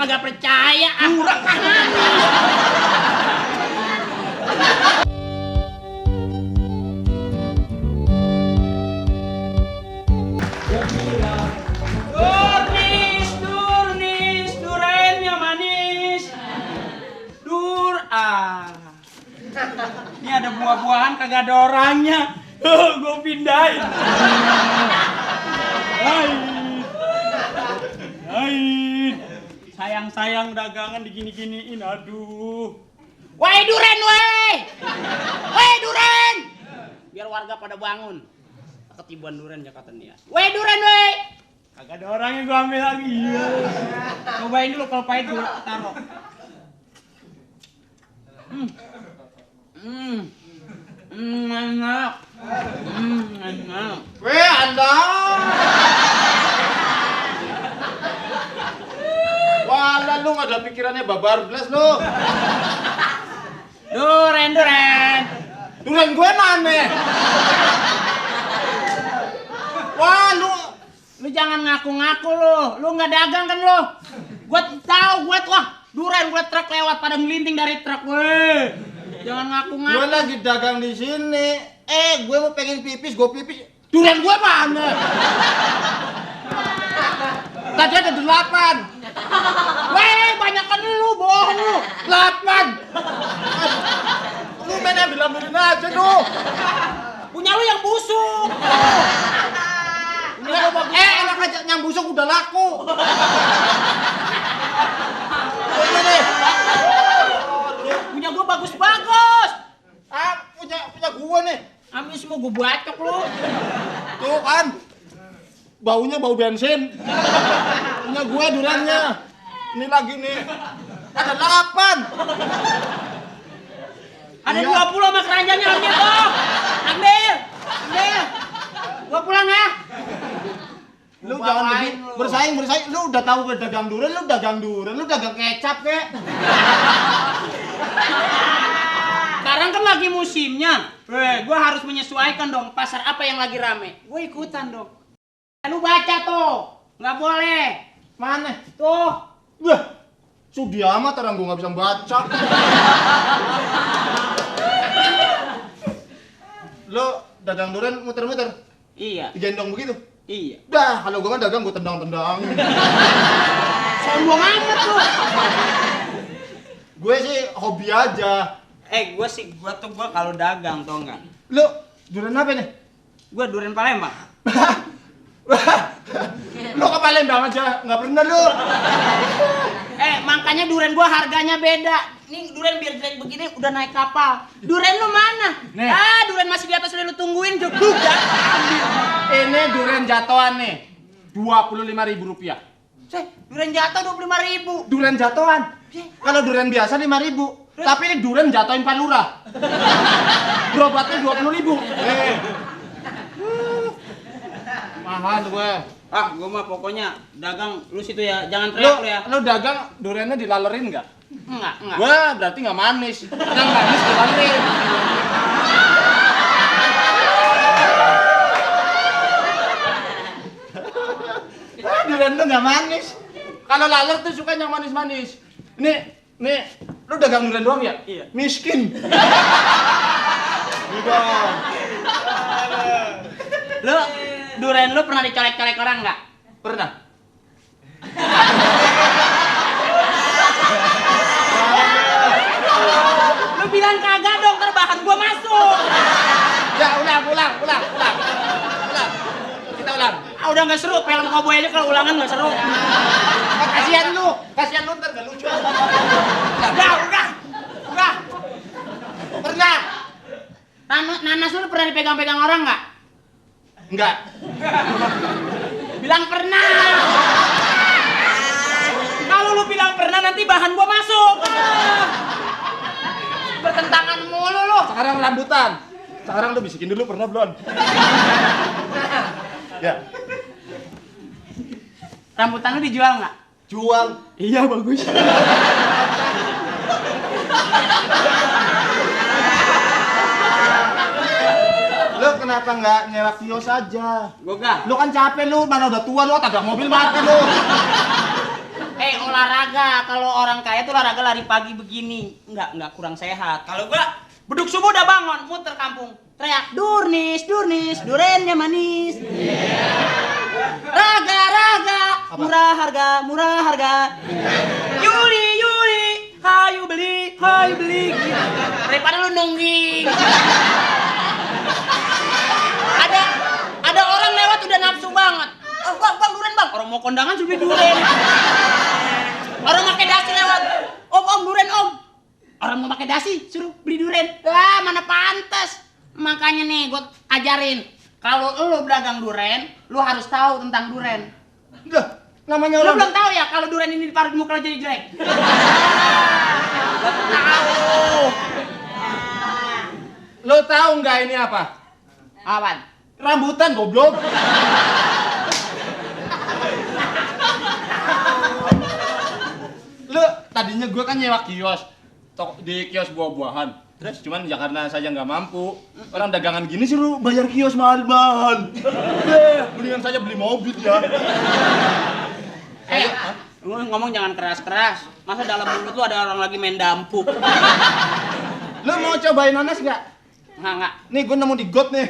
kagak percaya. Kurang. Durnis, durennya manis. Ini ada buah-buahan kagak ada orangnya. Gue pindahin. Hai. Sayang dagangan digini-giniin, aduh. Woi duren, woi duren. Biar warga pada bangun. Ketibuan duren Jakarta nih ya. Woi duren, woi. Kagak ada orangnya, gue ambil lagi. Iya. Cobain dulu kalau pahit gue taruh. Enak. Enak. Weh, Anda. Walah, lu nggak ada pikirannya babar belas lu. Duren. Duren gue mana? Wah, Lu jangan ngaku-ngaku lu nggak dagang kan lu? Gua tahu duren gua truk lewat pada ngelinting dari truk, weh. Jangan ngaku-ngaku. Gue lagi dagang di sini. Gue mau pengen pipis, gue pipis. Duren gue mana? Tadi ada 8. Weh, banyakan lu, bohong lu. 8. Lu main ambil-ambilin aja lu. Punya lu yang busuk. Enak aja, yang busuk udah laku. Punya gua bagus. Punya gua nih. Ambil semua gua bacok lu. Tuh kan. Baunya bau bensin. Punya gua durannya. Ini lagi nih. Ada 8. Ada Iya. 20 sama keranjangnya, ambil toh. Ambil. Gua pulang ya. Lu jangan bersaing. Lu udah tahu gue dagang duren, lu dagang kecap kek. Sekarang kan lagi musimnya. Gua harus menyesuaikan dong pasar apa yang lagi rame. Gue ikutan dong. Lu baca tuh. Nggak boleh. Mana? Tuh. Wah, sudi amat orang gue nggak bisa baca. Lu dagang duren muter-muter, Iya. digendong begitu. Iya. Dah, kalau gue kan dagang gue tendang-tendang. Sombong amat lu. Gue sih hobi aja. Gua kalau dagang tau nggak? Lu duren apa nih? Gua duren Palembang. Lu ke Palembang aja, nggak pernah lu. Makanya duren gua harganya beda. Nih duren biar jelek begini udah naik kapal. Duren lu mana? Nih. Duren masih di atas udah lu tungguin juga. Ini duren jatuhan nih, Rp25.000. Duren jatuh 25.000. Duren jatuhan. Kalau duren biasa 5.000. Tapi ini duren jatuhin Pak Lurah. Berobatnya 20.000. Mahal gue. Gua mah pokoknya dagang lu situ ya, jangan teriak lu ya. Lu dagang durennya dilalerin nggak? Enggak. Wah, berarti nggak manis. Yang manis dilalerin. Duren lu nggak manis. Kalau laler tuh suka yang manis-manis. Nih, lu dagang duren doang ya? Iya. Miskin. Lu duren lu pernah dicolek-colek orang nggak? Pernah. Lu bilang kagak dong, terbahan gua masuk. Ya, ulang. Kita ulang. Udah nggak seru, film koboi aja kalau ulangan nggak seru. Kasihan lu ntar gak lucu. Udah. Pernah? Nanas lu pernah dipegang-pegang orang nggak? Enggak. Bilang pernah. Kalau lu bilang pernah nanti bahan gua masuk. Bertentangan mulu lu. Sekarang rambutan. Sekarang lu bisikin dulu pernah belum? Ya. Rambutan lu dijual nggak? Jual. Iya bagus. Lu kenapa nggak nyewa kios aja? Gua gak. Lu kan capek lu, mana udah tua lu, tabrak mobil mati lu. Olahraga. Kalau orang kaya tuh olahraga lari pagi begini. Enggak kurang sehat. Kalau gua beduk subuh udah bangun, muter kampung. Teriak, Durnis, Durnis, durennya manis. Raga, raga, murah harga. Yuli, Yuli, hayu beli. Daripada lu nungging. Ada orang lewat udah nafsu banget. Oh, bang, duren bang. Orang mau kondangan sudah duren. Orang pakai dasi lewat. Om, duren om. Orang mau pakai dasi suruh beli duren. Wah, mana pantas. Makanya nih gue ajarin. Kalau lu berdagang duren, lu harus tahu tentang duren. Udah, namanya Lu orang. belum tahu ya kalau duren ini diparut di muka lo jadi jelek. Tahu. Lo tahu nggak ini apa? Apaan? Rambutan goblok. Lo tadinya gue kan nyewa kios di kios buah-buahan. Terus cuman ya karena saya nggak mampu, orang dagangan gini suruh bayar kios mahal-mahal. Mendingan saya beli mobil ya. Lu ngomong jangan keras-keras. Masa dalam mulut lu ada orang lagi main dampuk? Lo mau cobain nanas nggak? Enggak. Nih gue nemu di got nih.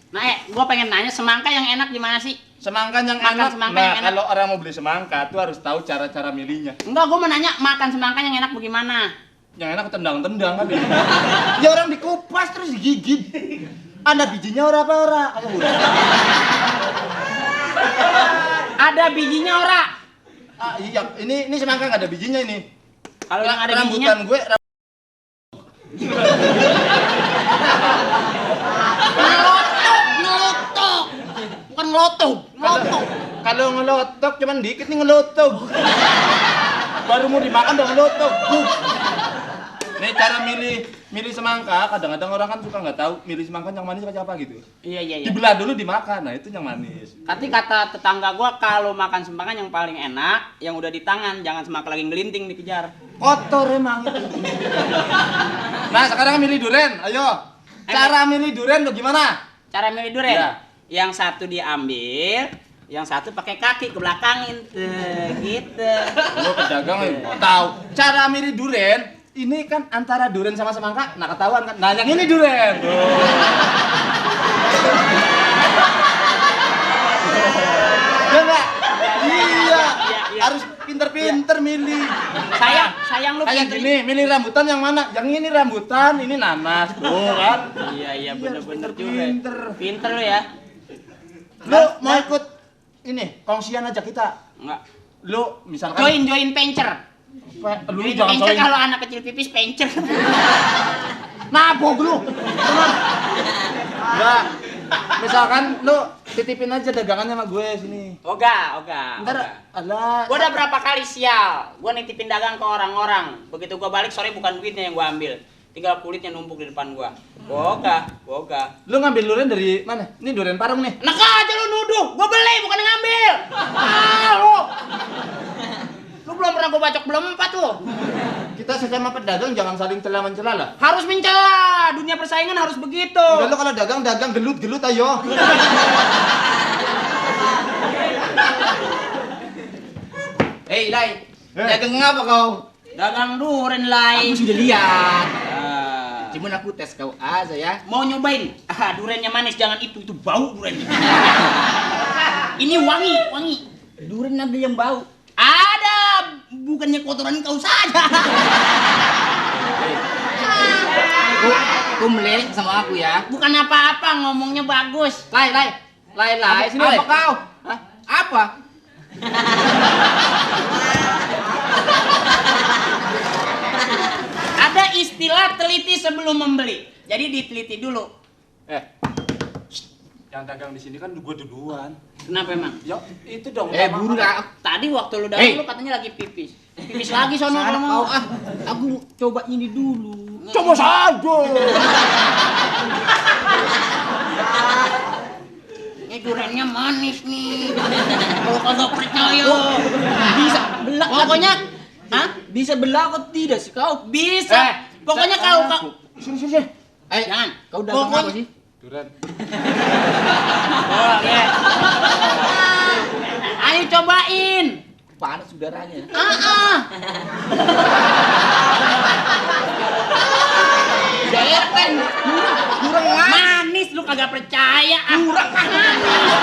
Nah, gua pengen nanya semangka yang enak gimana sih? Semangka yang Makan enak. semangka Nah, yang enak. kalau orang mau beli semangka tuh harus tahu cara-cara milihnya. Enggak, gua mau nanya makan semangka yang enak bagaimana? Yang enak tendang-tendang kan. Ya orang dikupas terus digigit. Ada bijinya ora. Ada bijinya ora? Iya, ini semangka nggak ada bijinya ini. Kalau yang ada bijinya, Rambutan gue ngelotok. Bukan ngelotok. kalau ngelotok cuman dikit nih ngelotok. Baru mau dimakan udah ngelotok. Nih cara milih semangka, kadang-kadang orang kan suka nggak tahu milih semangka yang manis apa gitu. Iya. Dibelah dulu dimakan, nah itu yang manis. Tapi kata tetangga gua kalau makan semangka yang paling enak yang udah di tangan, jangan semangka lagi ngelinting dikejar. Kotor emang itu. Nah sekarang milih duren, ayo. Cara milih duren lo gimana? Cara milih duren? Iya. Yang satu diambil, yang satu pakai kaki ke belakangin. Gitu. Lo pedagang ya, nggak tahu. Cara milih duren, ini kan antara duren sama semangka, nah ketahuan kan. Nah yang ini duren. Ya enggak? Iya. Harus pinter-pinter milih. Sayang lu Kayak pinter. gini, milih rambutan yang mana? Yang ini rambutan, ini nanas. Tuh kan. Iya bener-bener juga. Pinter. Pinter lu ya. Lu mau ikut ini, kongsian aja kita. Enggak. Lu misalkan Join pencer. lu Join jangan pencer soalnya. kalau anak kecil pipis pencer. Nabok lu. Enggak. Misalkan lu titipin aja dagangannya sama gue sini. Oga. Ntar alah. Gua udah berapa kali sial. Gua nitipin dagang ke orang-orang. Begitu gua balik sore bukan duitnya yang gua ambil. Tinggal kulitnya numpuk di depan gua. Oga. Lu ngambil durian dari mana? Ini durian Parung nih. Enak aja lu nuduh. Gua beli bukan ngambil. Lu belum pernah gua bacok belum 4 lu. Kita sesama pedagang jangan saling celah-mencela lah. Harus mencela. Dunia persaingan harus begitu. Udah lu kalau dagang gelut-gelut ayo. Hei, Lai. Dagang apa kau? Dagang duren lai. Aku sudah lihat. Ah. Cuman aku tes kau aja ya. Mau nyobain? Durennya manis, jangan itu bau durennya. Ini wangi. Duren ada yang bau. Ada, bukannya kotoran kau saja. Kau meleleh sama aku ya. Bukan apa-apa, ngomongnya bagus. Lai. Sini Apa Lai. kau? Hah? Apa? Ada istilah teliti sebelum membeli. Jadi diteliti dulu. Yang dagang di sini kan gue duluan. Kenapa emang? Ya, itu dong. Buru lah. Tadi waktu lu dagang Hey. lu katanya lagi pipis. Pipis lagi sono Sana kalau mau. kau aku coba ini dulu. Coba saja. Ini durennya manis nih. Kalau kagak percaya. Bisa belah. Pokoknya, hah? Bisa belah atau tidak sih kau? Bisa. Pokoknya kalau Sini. jangan. Kau dagang Pokoknya- apa sih? Duren. Oh, ya. Ayo coba saudaranya. Daerah kan kurang manis lu kagak percaya. Kurang manis.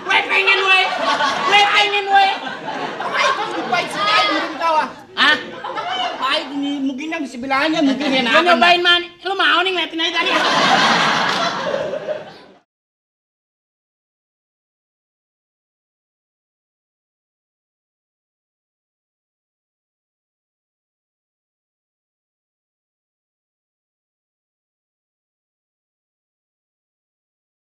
Gue pengen, weh. Pahit sekali hidup kau. Hah? Pahit ini mungkin yang di sebelahnya mungkin Lu enak. nyobain mana? Lu mau nih ngeliatin aja tadi?